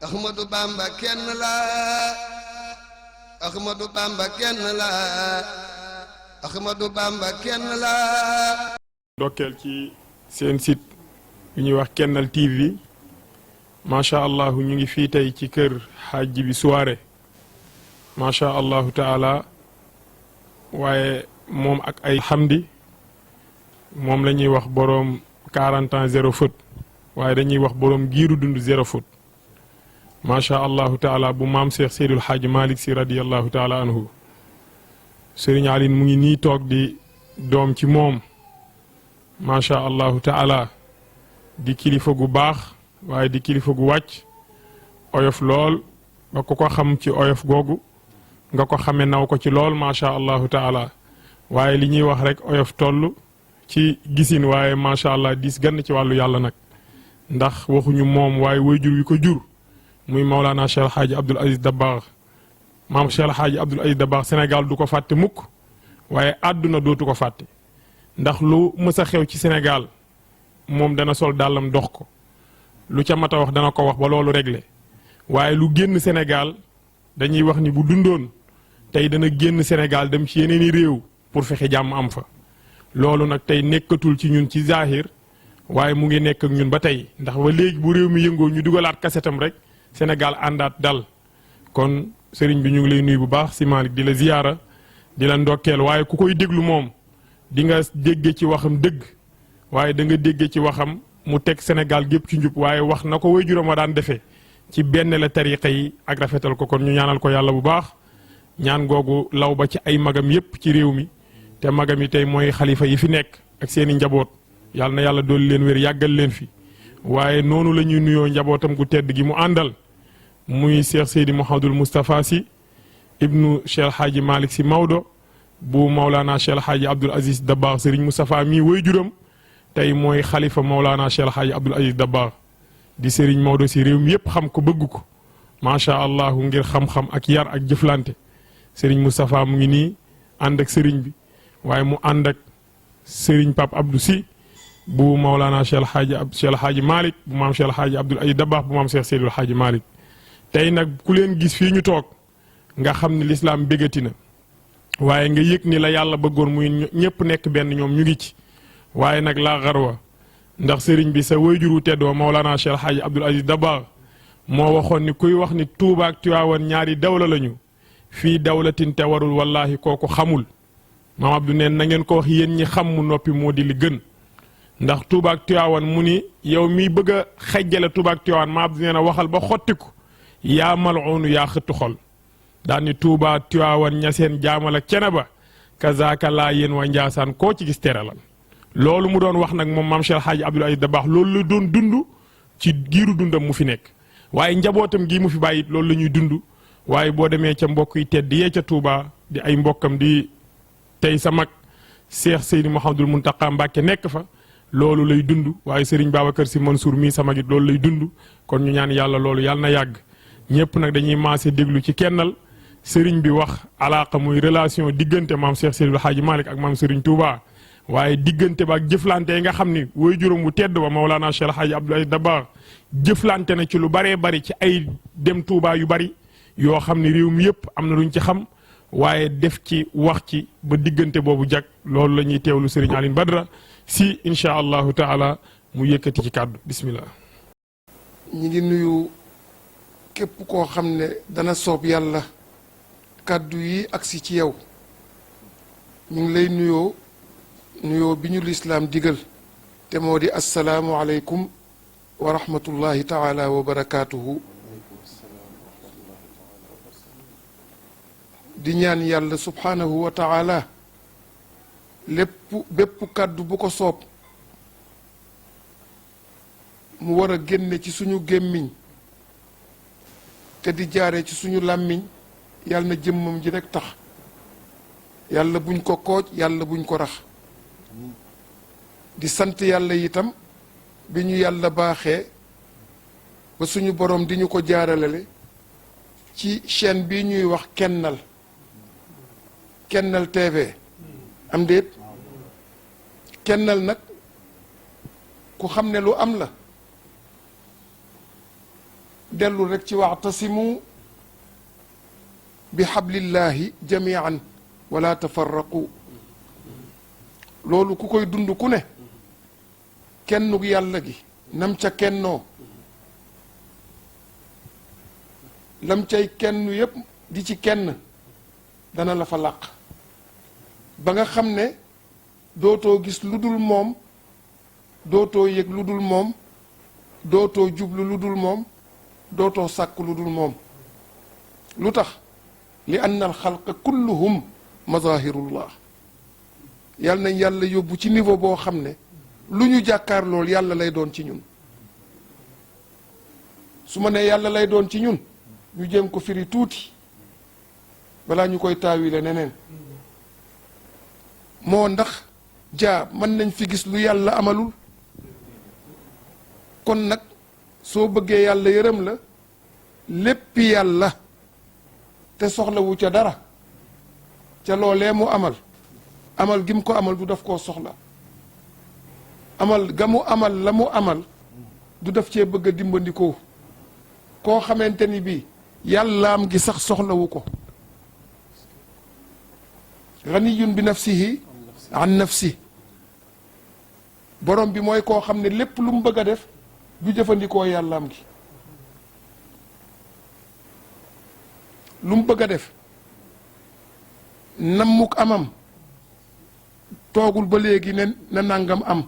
Ahmadou Bamba kenn la Ahmadou Bamba kenn la Ahmadou Bamba kenn la. ndokkeel ci seen site yu ñuy wax Kennal TV macha allah ñu ngi fii tey ci kër Hadji bi soirée macha allahu taala waaye moom ak ay xamdi moom la ñuy wax boroom 40 ans zéro faute waaye dañuy wax boroom giiru dund zéro faute macha allahu taala bu maam Cheikh Seydul Hadji Malick si radiyallahu taala anhu Serigne Aline mu ngi nii toog di doom ci moom macha allahu taala di kilifa gu baax waaye di kilifa gu wàcc oyof lool ba ko xam ci oyof googu nga ko xame naw ko ci lool macha allahu taala waaye li ñuy wax rek oyof toll ci gisin waaye macha allah diis gann ci wàllu yàlla nag ndax waxuñu moom waaye wayjur wi ko jur muy Maulana Cheikh El Hadji Abdoul Aziz Dabakh maam Cheikh El Hadji Abdoul Aziz Dabakh Sénégal du ko fàtte mukk waaye àdduna dootu ko fàtte ndax lu mës a xew ci Sénégal moom dana sol dàllam dox ko lu ca mat a wax dana ko wax ba loolu réglé waaye lu génn Sénégal dañuy wax ni bu dundoon tey dana génn Sénégal dem ci yeneeni réew pour fexe jàmm am fa loolu nag tey nekkatul ci ñun ci zahir waaye mu ngi nekk ak ñun ba tey ndax ba léegi bu réew mi yëngoo ñu dugalaat kasetam rek Sénégal àndaat dal kon sëriñ bi ñu ngi lay nuyu bu baax si Malick di la ziyaara di la ndokkeel waaye ku koy déglu moom di nga dégge ci waxam dëgg waaye da nga dégge ci waxam mu teg Sénégal gépp ci njub waaye wax na ko waajuram wa daan defee ci benn la tariqa yi ak rafetal ko kon ñu ñaanal ko yàlla bu baax ñaan googu law ba ci ay magam yépp ci réew mi te magam yi tey mooy xalifa yi fi nekk ak seeni njaboot yàlla na yàlla doolu leen wér yàggal leen fi waaye noonu la ñuy nuyoo njabootam gu tedd gi mu àndal muy Cheikh Seydi Mouhamadoul Moustapha Sy ibnu Cheikh Hadji Malick Sy Maodo bu Maulana Cheikh El Hadji Abdoul Aziz Dabakh Serigne Moustapha mii waajuram tey mooy xalifa Maulana Cheikh El Hadji Abdoul Aziz Dabakh di Serigne Maodo si réew mi yëpp xam ko bëgg ko macha allah ngir xam-xam ak yar ak jëflante Serigne Moustapha mu ngi nii ànd ak Serigne bi waaye mu ànd ak Serigne Pape Abdou Sy bu Maulana Cheikh El Hadji Malick bu maam Cheikh El Hadji Abdoul Aziz Dabakh bu maam Cheikh Seydul Hadji Malick tey nag ku leen gis fii ñu toog nga xam ne lislaam bégati na waaye nga yëg ni la yàlla bëggoon muy ñëpp nekk benn ñoom ñu ngi ci waaye nag laa xarwa ndax sëriñ bi sa wayjuru teddoo Maulana Cheikh El Hadji Abdoul Aziz Dabakh moo waxoon ni kuy wax ni Tuuba ak Tiwaawan ñaari dawla lañu fii dawlatin te warul wallahi kooku xamul maam Abdou neen na ngeen ko wax yéen ñi xam mu noppi moo di li gën ndax Tuuba ak Tiwaawan mu ni yow miy bëgg a xejjale Tuuba ak Tiwaawan maam Abdou nee na waxal ba xottiku yaa mal'uunu yaa xëttu xol daan ni Tuuba Tiwaawan ñaseen jaamal ak cene ba kazaaka laa yéen wa njaasaan koo ci gis teralal loolu mu doon wax nag moom maam Cheikh El Hadji Abdoul Aziz Dabakh loolu la doon dund ci giiru dundam mu fi nekk waaye njabootam gii mu fi bàyyi loolu la ñuy dund waaye boo demee ca mbokk yi tedd yee ca Touba di ay mbokkam di tey sa mag Cheikh Seydi Mouhamadoul Mountakha Mbacké nekk fa loolu lay dund waaye Serigne Babacar Sy Mansour mii sa mag it loolu lay dund kon ñu ñaan yàlla loolu yàlla na yàgg ñëpp nag dañuy maase déglu ci kennal Serigne bi wax alaaka muy relation diggante maam Cheikh Seydil Hadji Malick ak maam Serigne Touba waaye diggante ba ak jëflante yi nga xam ni woy juróom bu tedd ba Maulana Cheikh El Hadji Abdoul Aziz Dabakh jëflante na ci lu baree bari ci ay dem Touba yu bari yoo xam ni réew mi yëpp am na luñ ci xam waaye def ci wax ci ba diggante boobu jag loolu la ñuy teewlu Serigne Aline Badara si incha allahu taala mu yëkkati ci kàddu bismillah. ñi ngi nuyu képp koo xam ne dana soob yàlla kàddu yi agsi ci yow ñu ngi lay nuyoo bi ñu lislaam digal te moo di assalaamu aleykum wa rahmatullahi taala wa barakaatuhu di ñaan yàlla subhaanahu wa taala bépp kàddu bu ko soob mu war a génne ci suñu gémmiñ te di jaare ci suñu làmmiñ yàlla na jëmmam ji rek tax yàlla buñ ko kooj yàlla buñ ko rax di sant yàlla itam bi ñu yàlla baaxee ba suñu borom di ñu ko jaaralale ci chaîne bi ñuy wax Kennal TV am déet Kennal nag ku xam ne lu am la dellu rek ci wa'tasimu bi hablillahi jamian wala tafarraqu loolu ku koy dund ku ne kennug yàlla gi nam ca kennoo lam cay kenn yépp di ci kenn dana la fa làq ba nga xam ne dootoo gis lu dul moom dootoo yëg lu dul moom dootoo jublu lu dul moom dootoo sàkk lu dul moom lu tax li anna al xalqa kulluhum mazahirullah yàlla nañ yàlla yóbbu ci niveau boo xam ne lu ñu jàkkaar lool yàlla lay doon ci ñun su ma nee yàlla lay doon ci ñun ñu jéem ko firi tuuti balaa ñu koy taawile neneen moo ndax jaa mën nañ fi gis lu yàlla amalul kon nag soo bëggee yàlla yërëm la léppi yàlla te soxlawu ca dara ca loolee mu amal gi mu ko amal du daf koo soxla amal ga mu amal la mu amal du daf cee bëgg a dimbandikoo koo xamante ni bii yàllaam gi sax soxlawu ko ganiyun bi nafsihi an nafsi borom bi mooy koo xam ne lépp lu mu bëgg a def du jëfandikoo yàllaam gi lu mu bëgg a def nammuk amam toogul ba léegi ne na nangam am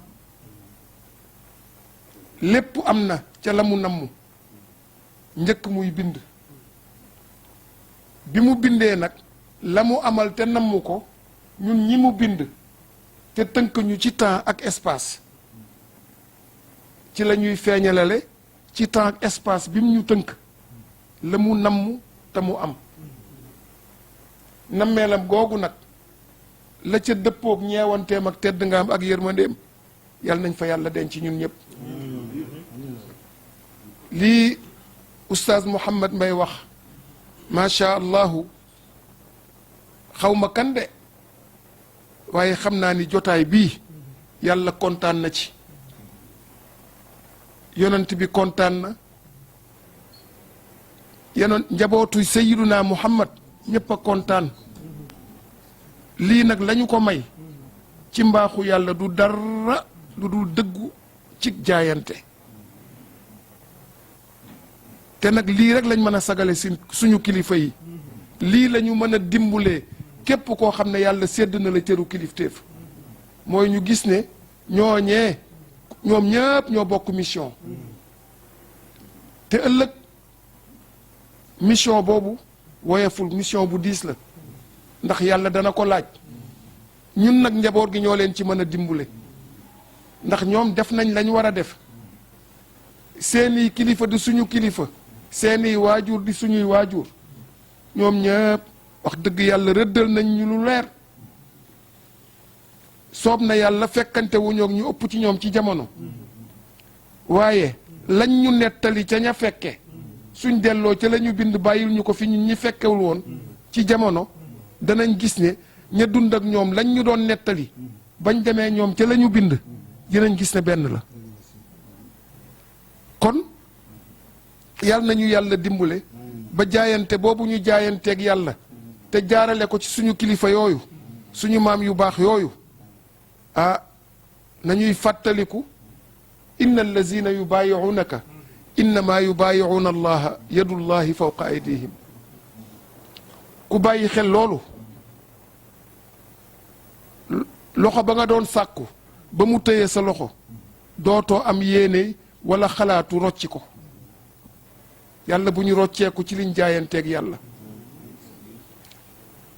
lépp am na ca la mu namm njëkk muy bind bi mu bindee nag la mu amal te namm ko ñun ñi mu bind te tënk ñu ci temps ak espace ci la ñuy feeñalale ci temps ak espace bi mu ñu tënk la mu namm te mu am nammeelam googu nag la ca dëppoog ñeewanteem ak tedd nga am ak yërmandeem yàlla nañ fa yàlla denc ñun ñëpp lii oustaz Mouhamed Mbaye wax macha allahu xaw ma kan de waaye xam naa ni jotaay bii yàlla kontaan na ci yonent bi kontaan na yenoon njabootu sayiduna Muhammad ñëpp a kontaan lii nag lañu ko may ci mbaaxu yàlla du dara lu dul dëggu ci jaayante te nag lii rek lañ mën a sagale suñu kilifa yi lii la ñu mën a dimbulee képp koo xam ne yàlla sédd na la cëru kilifteef mooy ñu gis ne ñoom ñëpp ñoo bokk mission te ëllëg mission boobu woyeful mission bu diis la ndax yàlla dana ko laaj ñun nag njaboot gi ñoo leen ci mën a dimbule ndax ñoom def nañ lañ war a def seeni kilifa di suñu kilifa seeni waajur di suñuy waajur ñoom ñëpp wax dëgg yàlla rëddal nañ ñu lu leer soob na yàlla fekkante wu ñoog ñu ëpp ci ñoom ci jamono waaye lañ ñu nettali ca ña fekke suñ delloo ca la ñu bind bàyyil ñu ko fi ñun ñi fekkewul woon ci jamono danañ gis ne ña dund ak ñoom lañ ñu doon nettali bañ demee ñoom ca la ñu bind dinañ gis ne benn la kon yàlla nañu yàlla dimbule ba jaayante boobu ñu jaayanteeg yàlla te jaarale ko ci suñu kilifa yooyu suñu maam yu baax yooyu ah nañuy fàttaliku inna allazina yubaayi'unaka innama yubaayi'una allaha yadullahi fawqa aydihim ku bàyyi xel loolu loxo ba nga doon sàkku ba mu tëye sa loxo dootoo am yéene wala xalaatu rocci ko yàlla bu ñu rocceeku ci liñ jaayanteeg yàlla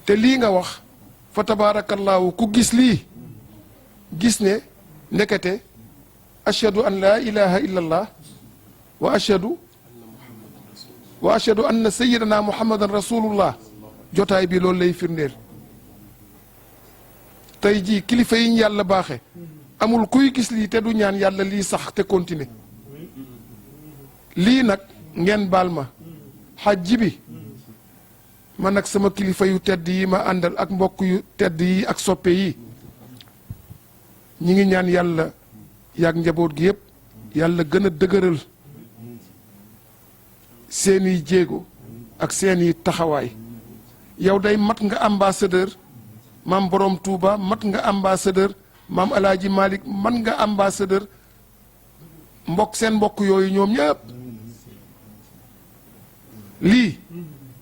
te lii nga wax fa tabaarakallaahu ku gis lii gis ne ndekete ashhadu an laa ilaha illa allah wa ashhadu anna sayyidana muhammadan rasulullah jotaay bi loolu lay firndeel tey jii kilifa yi ñu yàlla baaxe amul kuy gis lii te du ñaan yàlla lii sax te continuer lii nag ngeen baal ma xajji bi man ak sama kilifa yu tedd yi ma àndal ak mbokk yu tedd yi ak soppe yi ñi ngi ñaan yàlla yaag njaboot gi yëpp yàlla gën a dëgëral seeni jéego ak seeni taxawaay yow day mat nga ambassadeur maam borom Touba mat nga ambassadeur maam Alaaji Malick mat nga ambassadeur mbokk seen mbokk yooyu ñoom ñëpp lii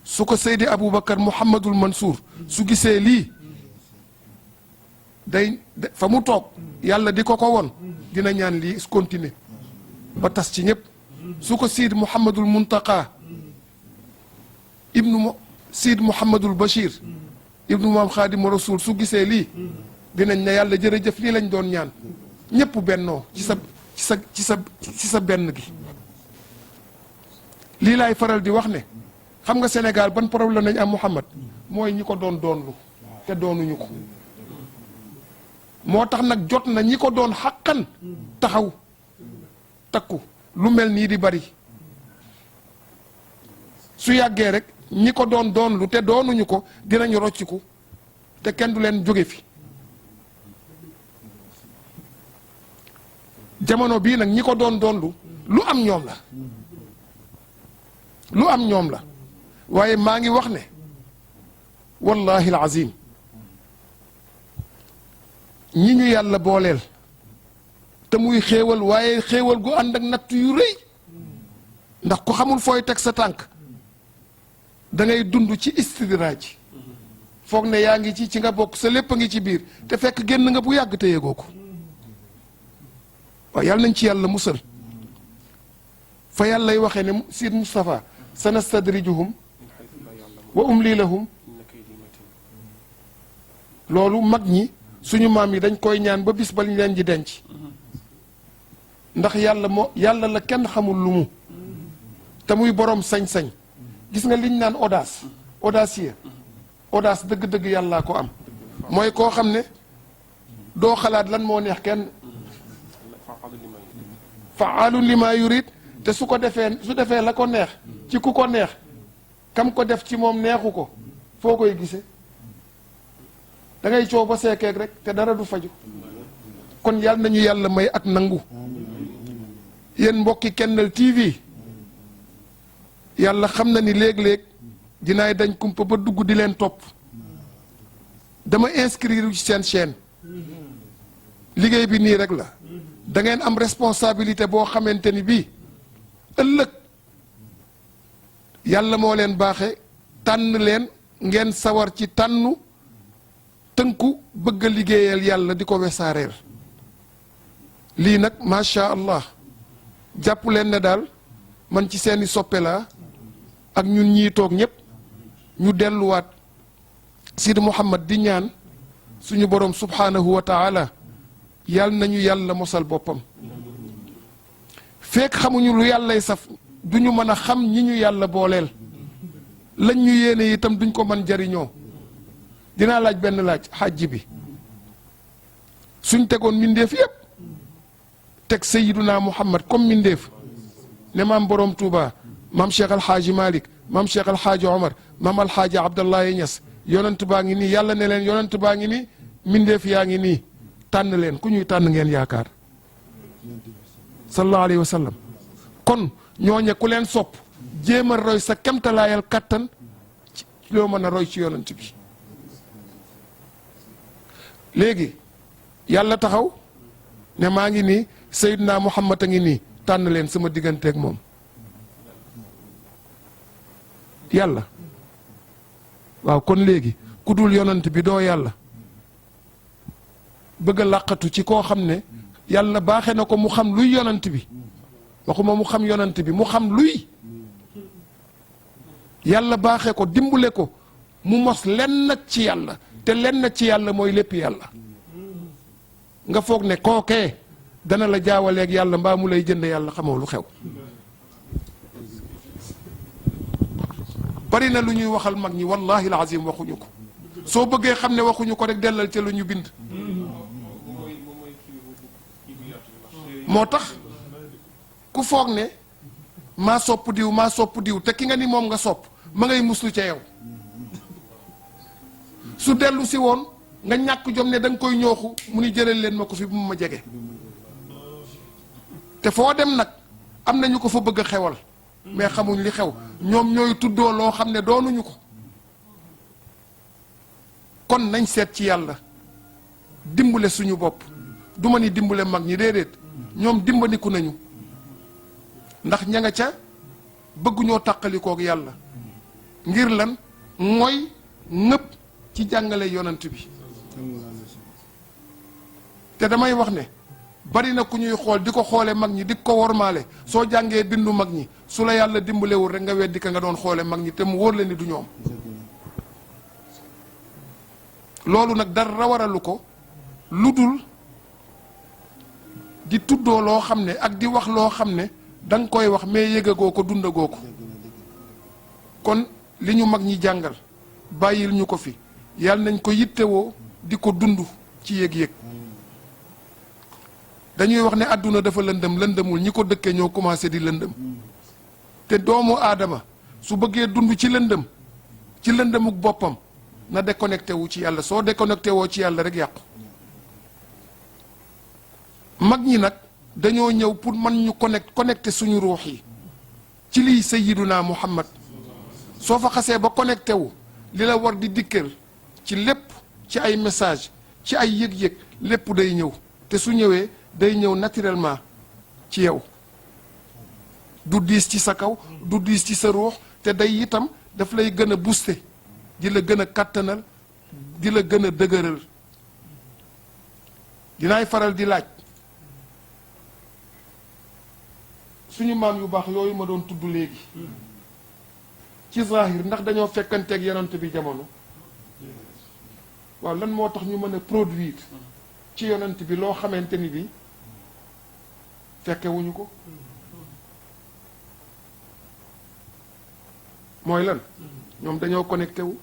su ko Seydi Aboubacar Mouhamadul Mansour su gisee lii day fa mu toog yàlla di ko won dina ñaan lii continuer ba tas ci ñëpp su ko Seydi Mouhamadul Muntaqa ibnu Seydi Mouhamadul Bachir ibnu maam Xaadimu Rasul su gisee lii dinañ ne yàlla jërëjëf lii lañ doon ñaan ñëpp bennoo ci sa benn gi lii laay faral di wax ne xam nga Sénégal ban problème lañ am Mouhamad mooy ñi ko doon doonlu te doonuñu ko moo tax nag jot na ñi ko doon xàqan taxaw takku lu mel nii di bari su yàggee rek ñi ko doon doonlu te doonuñu ko dinañu rocciku te kenn du leen jóge fi jamono bii nag ñi ko doon doonlu lu am ñoom la lu am ñoom la waaye maa ngi wax ne wallahi alazim ñi ñu yàlla booleel te muy xéewal waaye xéewal gu ànd ak natt yu rëy ndax ku xamul fooy teg sa tànk da ngay dund ci istidraaj foog ne yaa ngi ci nga bokk sa lépp a ngi ci biir te fekk génn nga bu yàgg te yëgoo ko waaw yàlla nañ ci yàlla musal fa yàllay waxee ne Sidi Moustapha sanastadrijuhum wa umli lahum loolu mag ñi suñu maam yi dañ koy ñaan ba bis ba ñu leen di denc ndax yàlla la kenn xamul lu mu te muy borom sañ-sañ gis nga liñ naan audacieux audace dëgg-dëgg yàllaa ko am mooy koo xam ne doo xalaat lan moo neex kenn faalun lima yurid te su defee la ko neex ci ku ko neex kam ko def ci moom neexu ko foo koy gise da ngay coow ba seekeeg rek te dara du faju kon yàlla nañu yàlla may ak nangu yéen mbokki Kennel TV yàlla xam na ni léeg-léeg dinaay dañ kumpa ba dugg di leen topp dama inscrire ci seen chaîne liggéey bi nii rek la da ngeen am responsabilité boo xamante ni bii ëllëg yàlla moo leen baaxe tànn leen ngeen sawar ci tànnu tënku bëgg a liggéeyal yàlla di ko wesaareer lii nag macha allah jàpp leen ne daal man ci seeni soppe laa ak ñun ñii toog ñépp ñu delluwaat Sidi Mouhamad di ñaan suñu borom subhanahu wa taala yàlla nañu yàlla mosal boppam fekk xamuñu lu yàllay saf duñu mën a xam ñi ñu yàlla booleel lañ ñu yéene itam duñ ko mën jariñoo dinaa laaj benn laaj xajji bi suñ tegoon mbindeef yépp teg sayiduna Muhammad comme mbindeef ne maam borom Touba maam Cheikh Alxaaji Malick maam Cheikh Alxaaji Omar maam Alxaaji Abdallahi Niass yonent baa ngi nii yàlla ne leen yonent baa ngi nii mbindeef yaa ngi nii tànn leen ku ñuy tànn ngeen yaakaar sallallahu alayhi wa sallam kon ñooñe ku leen sopp jéem a roy sa kemtalaayal kattan ci loo mën a roy ci yonent bi léegi yàlla taxaw ne maa ngi nii Seydina Muhammad a ngi nii tànn leen sama digganteeg moom yàlla waaw kon léegi ku dul yonent bi doo yàlla bëgg a làqatu ci koo xam ne yàlla baaxe na ko mu xam luy yonent bi waxuma mu xam yonent bi mu xam luy yàlla baaxe ko dimbule ko mu mos lenn nag ci yàlla te lenn nag ci yàlla mooy lépp yàlla nga foog ne kookee dana la jaawaleeg yàlla mbaa mu lay jënd yàlla xamoo lu xew bari na lu ñuy waxal mag ñi wallahi alazim waxuñu ko soo bëggee xam ne waxuñu ko rek dellal ca lu ñu bind moo tax ku foog ne maa sopp diw te ki nga ni moom nga sopp ma ngay muslu ca yow su dellu si woon nga ñàkk jom ne da nga koy ñooxu mu ni jëlal leen ma ko fi bu mu ma jege te foo dem nag am na ñu ko fa bëgg a xewal mais xamuñ li xew ñoom ñooy tuddoo loo xam ne doonuñu ko. kon nañ seet ci yàlla dimbale suñu bopp du ma ni dimbale mag ñi déedéet ñoom dimbandiku nañu ndax ña nga ca bëgguñoo tàqalikook yàlla ngir lan mooy nëpp ci jàngale yonant bi. te damay wax ne bari na ku ñuy xool di ko xoole mag ñi di ko wormaale soo jàngee bindu mag ñi su la yàlla dimbalewul rek nga weddi ka nga doon xoole mag ñi te mu wóor la ni du ñoom. loolu nag dara waralu ko lu dul di tuddoo loo xam ne ak di wax loo xam ne da nga koy wax mais yëgagoo ko dundagoo ko. kon li ñu mag ñi jàngal bàyyil ñu ko fi yàlla nañ ko yittewoo di ko dund ci yëg-yëg. dañuy wax ne àdduna dafa lëndëm lëndëmul ñi ko dëkkee ñoo commencé di lëndëm te doomu aadama su bëggee dund ci lëndëm ci lëndëmuk boppam na déconnecté wu ci yàlla soo déconnecté woo ci yàlla rek yàqu. mag ñi nag dañoo ñëw pour man ñu connecté suñu ruux yi ci lii sayyiduna Muhammad soo fa xasee ba connecté wu li la war di dikkal ci lépp ci ay message ci ay yëg-yëg lépp day ñëw te su ñëwee day ñëw naturellement ci yow du diis ci sa kaw du diis ci sa ruux te day itam daf lay gën a booster di la gën a kàttanal di la gën a dëgëral. dinaay faral di laaj suñu maam yu baax yooyu ma doon tudd léegi ci zahir ndax dañoo fekkanteeg yonent bi jamono waaw lan moo tax ñu mën a produire ci yonent bi loo xamante ni bi fekkewuñu ko mooy lan ñoom dañoo connecté wu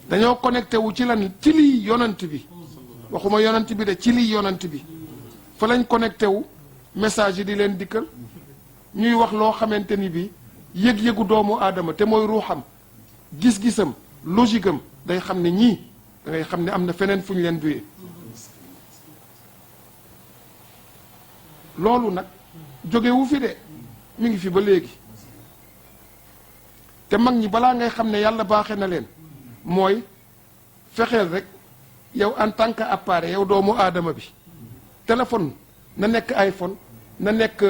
dañoo connecté wu ci lan ci lii yonent bi waxuma yonent bi de ci lii yonent bi fa lañ connecté wu message yi di leen dikkal ñuy wax loo xamante ni bi yëg-yëgu doomu aadama te mooy ruuxam gis-gisam logique am day xam ne ñii da ngay xam ne am na feneen fu ñu leen duyee loolu nag jógewu fi de mi ngi fi ba léegi te mag ñi balaa ngay xam ne yàlla baaxe na leen mooy fexeel rek yow en tant que appareil yow doomu aadama bi téléphone na nekk iPhone na nekk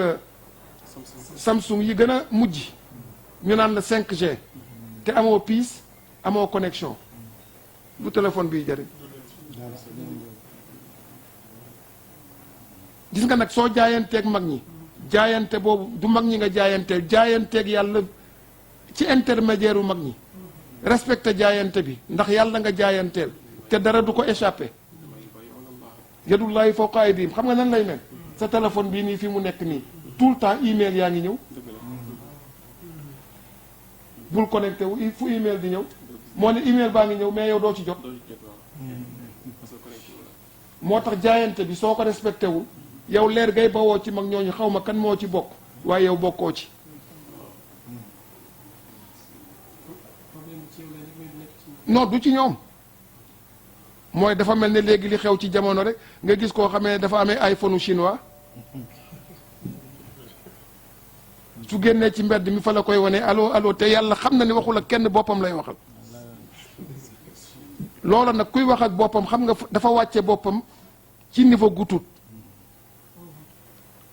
Samsung yi gën a mujj ñu naan la 5G te amoo piis amoo connexion lu téléphone biy jëriñ gis nga nag soo jaayanteeg mag ñi jaayante boobu du mag ñi nga jaayanteel jaayanteeg yàlla ci intermédiaire u mag ñi respecté jaayante bi ndax yàlla nga jaayanteel te dara du ko échappé yadullahi fawqa aydihim xam nga nan lay mel sa téléphone bii nii fi mu nekk nii tout le temps email yaa ngi ñëw bul connecté wu fu email di ñëw moo ne email baa ngi ñëw mais yow doo ci jot moo tax jaayante bi soo ko respecté wul yow leer gay bawoo ci mag ñooñu xaw ma kan moo ci bokk waaye yow bokkoo ci non du ci ñoom mooy dafa mel ne léegi li xew ci jamono rek nga gis koo xamee dafa amee iPhone chinois su génnee ci mbedd mi fa la koy wane allo allo te yàlla xam na ni waxul ak kenn boppam lay waxal loola nag kuy wax ak boppam xam nga dafa wàcce boppam ci niveau guutut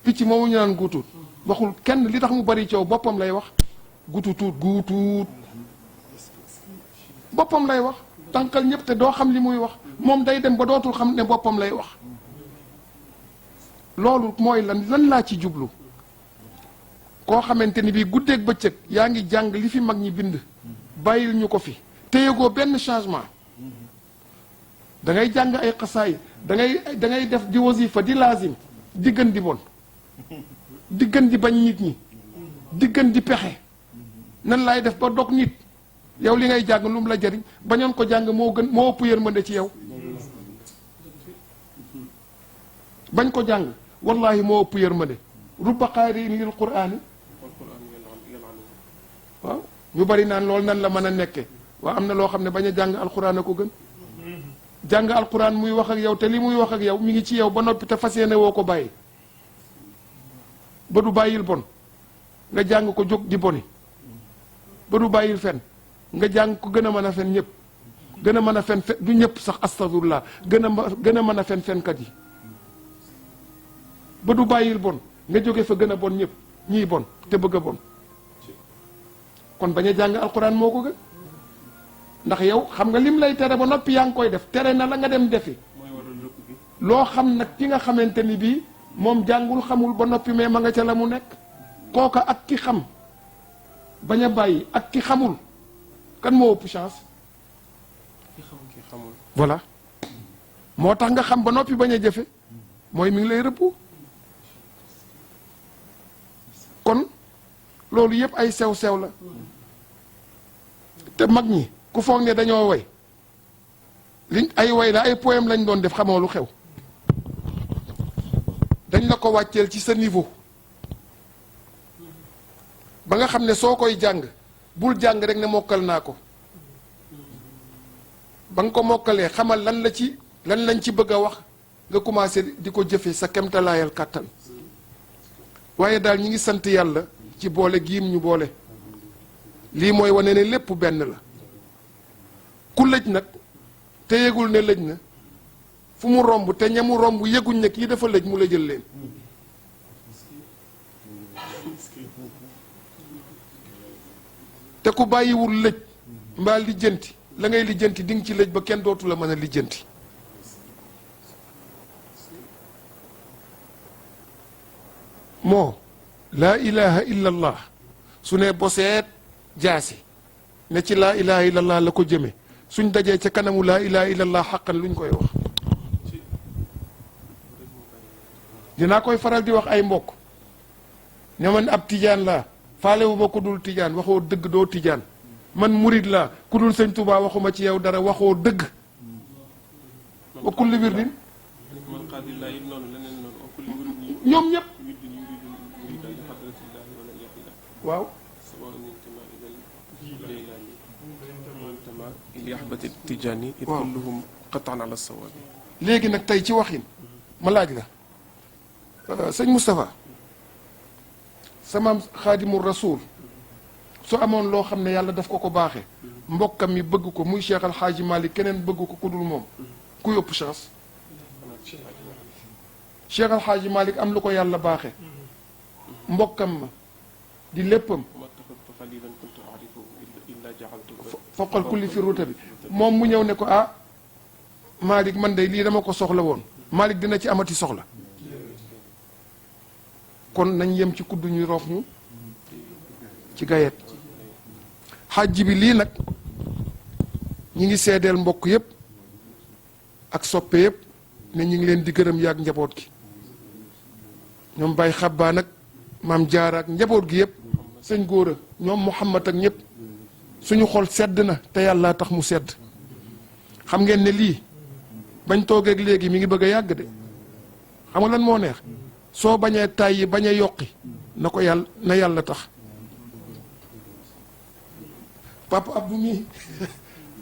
picc moomu ñu naan guutut waxul kenn li tax mu bari coow boppam lay wax guutut boppam lay wax tànkal ñëpp te doo xam li muy wax moom day dem ba dootul xam ne boppam lay wax loolu mooy lan laa ci jublu koo xamante ni bii guddeeg bëccëg yaa ngi jàng li fi mag ñi bind bàyyil ñu ko fi te yëgoo benn changement da ngay jàng ay xasaay da ngay def di wasifa di laazim di gën di bon di gën di bañ nit ñi di gën di pexe nan laay def ba dog nit yow li ngay jàng lu mu la jariñ bañoon ko jàng moo ëpp yërmande ci yow bañ ko jàng wallahi moo ëpp yërmande rubba qaari'in lil qur'aani waaw ñu bari naan loolu nan la mën a nekke waaw am na loo xam ne bañ a jàng alquran a ko gën jàng alquran muy wax ak yow te li muy wax ak yow mi ngi ci yow ba noppi te fas yéene woo ko bàyyi ba du bàyyil bon nga jàng ko jóg di boni ba du bàyyil fen nga jàng ko gën a mën a fen ñëpp gën a mën a fen du ñëpp sax astafurlah gën a mën a fen fenkat yi ba du bàyyil bon nga jóge fa gën a bon ñëpp ñii bon te bëgg a bon kon bañ a jàng alquran moo ko gën ndax yow xam nga lim lay tere ba noppi yaa ngi koy def tere na la nga dem defi loo xam nag ki nga xamante ni bii moom jàngul xamul ba noppi mais ma nga ca la mu nekk kooka ak ki xam bañ a bàyyi ak ki xamul kan moo ëpp chance voilà moo tax nga xam ba noppi bañ a jëfe mooy mi ngi lay rëbb kon loolu yëpp ay sew-sew la te mag ñi ku foog ne dañoo way liñ ay way la ay poème lañ doon def xamoo lu xew dañ la ko wàcceel ci sa niveau ba nga xam ne soo koy jàng bul jàng rek ne mokkal naa ko ba nga ko mokkalee xamal lan lañ ci bëgg a wax nga commencé di ko jëfe sa kemtalaayal kàttan waaye daal ñi ngi sant yàlla ci boole giim ñu boole lii mooy wane ne lépp benn la ku lëj nag te yëgul ne lëj na fu mu romb te ñamu romb yëguñ ne kii dafa lëj mu la jël leen te ku bàyyiwul lëj mbaa lijjanti la ngay lijjanti di nga ci lëj ba kenn dootu la mën a lijjanti moo laa ilaha illa allah su ne boseet jaasi ne ci laa ilaha illa allah la ko jëme suñ dajee ca kanamu laa ilaha illa allah xaqan luñ koy wax dinaa koy faral di wax ay mbokk ne man ab tijaan laa faalewu ma ku dul tijaan waxoo dëgg doo tijaan man murid laa ku dul sëñ Tuubaa waxuma ci yow dara waxoo dëgg wa kulli wirdin ñoom ñëpp waaw léegi nag tey ci waxin ma laaj la sëñ Moustapha sama xaadimul rasul su amoon loo xam ne yàlla daf ko baaxee mbokkam mi bëgg ko muy Cheikh Al Hadji Malick keneen bëgg ko ku dul moom ku yóbbu chance Cheikh Al Hadji Malick am lu ko yàlla baaxee mbokkam ma di léppam foqal kulli fi ruuta bi moom mu ñëw ne ko ah Malick man de lii dama ko soxla woon Malick dina ci amati soxla kon nañ yem ci kuddu ñu roof ñu ci gayet xajji bi lii nag ñi ngi seedeel mbokk yépp ak soppe yépp ne ñi ngi leen di gërëm yaag njaboot gi ñoom Baye Xabbaan ak maam Jaara ak njaboot gi yépp sëñ Góora ñoom Muhammad ak ñépp suñu xol sedd na te yàlla tax mu sedd xam ngeen ne lii bañ toogeeg léegi mi ngi bëgg a yàgg de xam nga lan moo neex soo bañee tàyyi bañ a yokki na ko yàlla na yàlla tax papa Abdou mi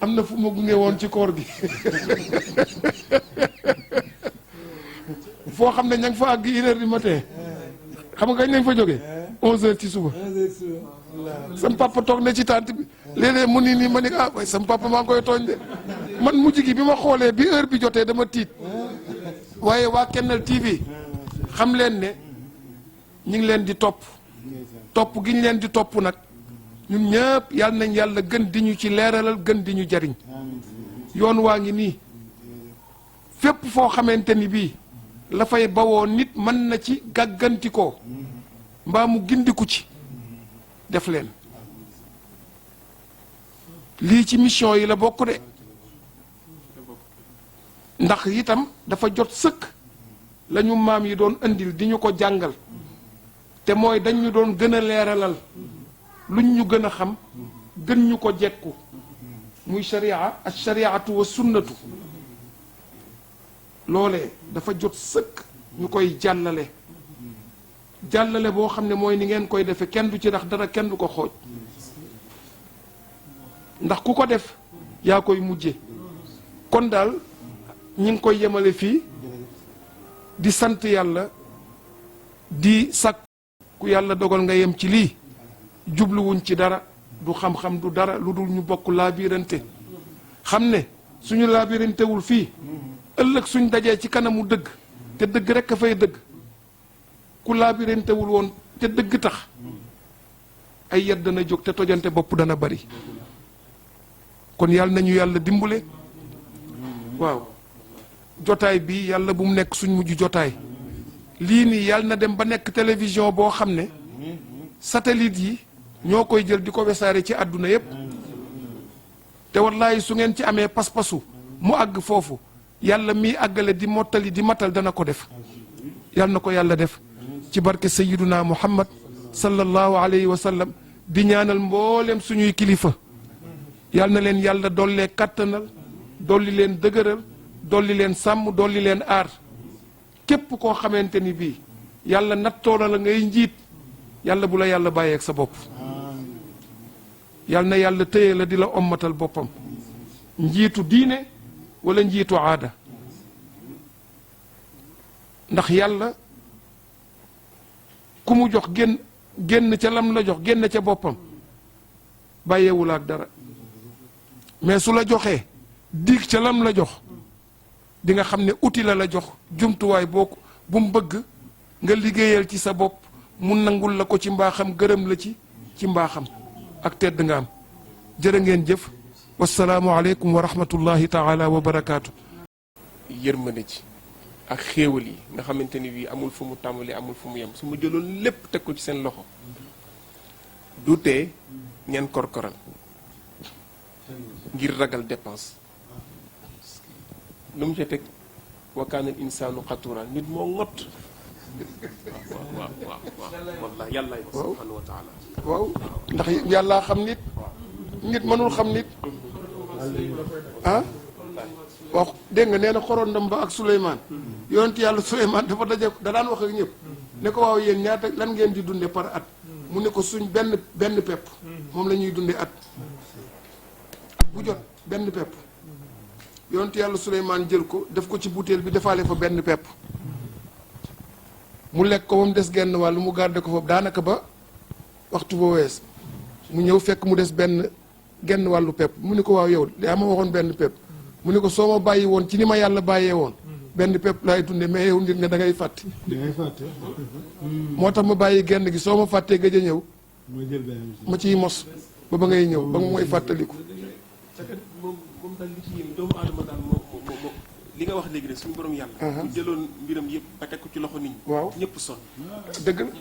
am na fu ma gunge woon ci koor gi foo xam ne ña ngi fa àgg 1h du matin xam nga kañ nañ fa jógee 11h ci suba sam papa toog ne ci tànt bi léeg-léeg mu ni nii ma ni ah waaye sam papa maa ngi koy tooñ de man mujj gi bi ma xoolee bi heure bi jotee dama tiit waaye waa Kennel TV xam leen ne ñu ngi leen di topp gi ñu leen di topp nag ñun ñëpp yàlla nañ yàlla gën di ñu ci leeralal gën di ñu jariñ yoon waa ngi nii fépp foo xamante ni bii la fay bawoo nit mën na ci gàggantikoo mbaa mu gindiku ci def leen lii ci mission yi la bokk de ndax itam dafa jot sëkk lañu maam yi doon andil di ñu ko jàngal te mooy dañ ñu doon gën a leeralal luñ ñu gën a xam gën ñu ko jekku muy sharia ak shariatu wa sunnatu loolee dafa jot sëkk ñu koy jàllale boo xam ne mooy ni ngeen koy defe kenn du ci rax dara kenn du ko xooj ndax ku ko def yaa koy mujje kon daal ñi ngi koy yemale fii di sant yàlla di sàkk ku yàlla dogal nga yem ci lii jubluwuñ ci dara du xam-xam du dara lu dul ñu bokk laabirante xam ne suñu laabirantewul fii ëllëg suñ dajee ci kanamu dëgg te dëgg rekk a fay dëgg ku laabirantewul woon te dëgg tax ay yet dana jóg te tojante bopp dana bari kon yàlla nañu yàlla dimbale waaw jotaay bi yàlla bu mu nekk suñ mujj jotaay lii nii yàlla na dem ba nekk télévision boo xam ne satellite yi ñoo koy jël di ko wesaare ci àdduna yépp te wallaahi su ngeen ci amee pas-pasu mu àgg foofu yàlla miy àggale di mottali di matal dana ko def yàlla na ko yàlla def ci barke sayyiduna muhammad sallallahu alayhi wa sallam di ñaanal mboolem suñuy kilifa yàlla na leen yàlla dollee kàttanal dolli leen dëgëral dolli leen sàmm dolli leen aar képp koo xamante ni bii yàlla nattoo na la ngay njiit yàlla bu la yàlla bàyyeeg sa bopp yàlla na yàlla téye la di la ommatal boppam njiitu diine wala njiitu aada ndax yàlla ku mu jox génn ca lam la jox génn ca boppam bàyyeewul ak dara mais su la joxee diig ca lam la jox di nga xam ne outil la jox jumtuwaay boo bu mu bëgg nga liggéeyal ci sa bopp mu nangul la ko ci mbaaxam gërëm la ci mbaaxam ak tedd nga am jërë ngeen jëf wasalaamu aleykum wa rahmatullahi taala wa barakaatu. yërmande ci ak xéewal yi nga xamante ni bii amul fu mu tàmbali amul fu mu yem su ma jëloon lépp teg ko ci seen loxo du tee ngeen korkoral ngir ragal dépense lu mu ca teg wa kaana al insaanu xatuura nit moo ngott waaw wallahi yàllaay wax subhanahu wa taala waaw ndax yàllaa xam nit nit mënul xam nit ah waaw dégg nga nee na xorondam ba ak Souleymane yonent yàlla Souleymane dafa daje da daan wax ak ñëpp ne ko waaw yéen ñaata lan ngeen di dunde par at mu ne ko suñ benn pepp moom la ñuy dunde at bu jot benn pepp yonent yàlla Souleymane jël ko def ko ci butéel bi defaale fa benn pepp mu lekk ko ba mu des genn wàll mu garde ko foofu daanaka ba waxtu ba wees mu ñëw fekk mu des genn wàllu pepp mu ne ko waaw yow yaa ma waxoon benn pepp mu ne ko soo ma bàyyi woon ci ni ma yàlla bàyyee woon benn pepp laay dunde mais yow nit nga da ngay fàtte moo tax ma bàyyi genn gi soo ma fàttee gëj a ñëw ma ciy mos ba ngay ñëw ba mu mooy fàttaliku moom daal li ci yéen doomu aadama daal moo li nga wax léegi rek suñu borom yàlla bu jëloon mbiram yëpp ba teg ko ci loxo nit ñi waaw ñëpp sonn dëgg la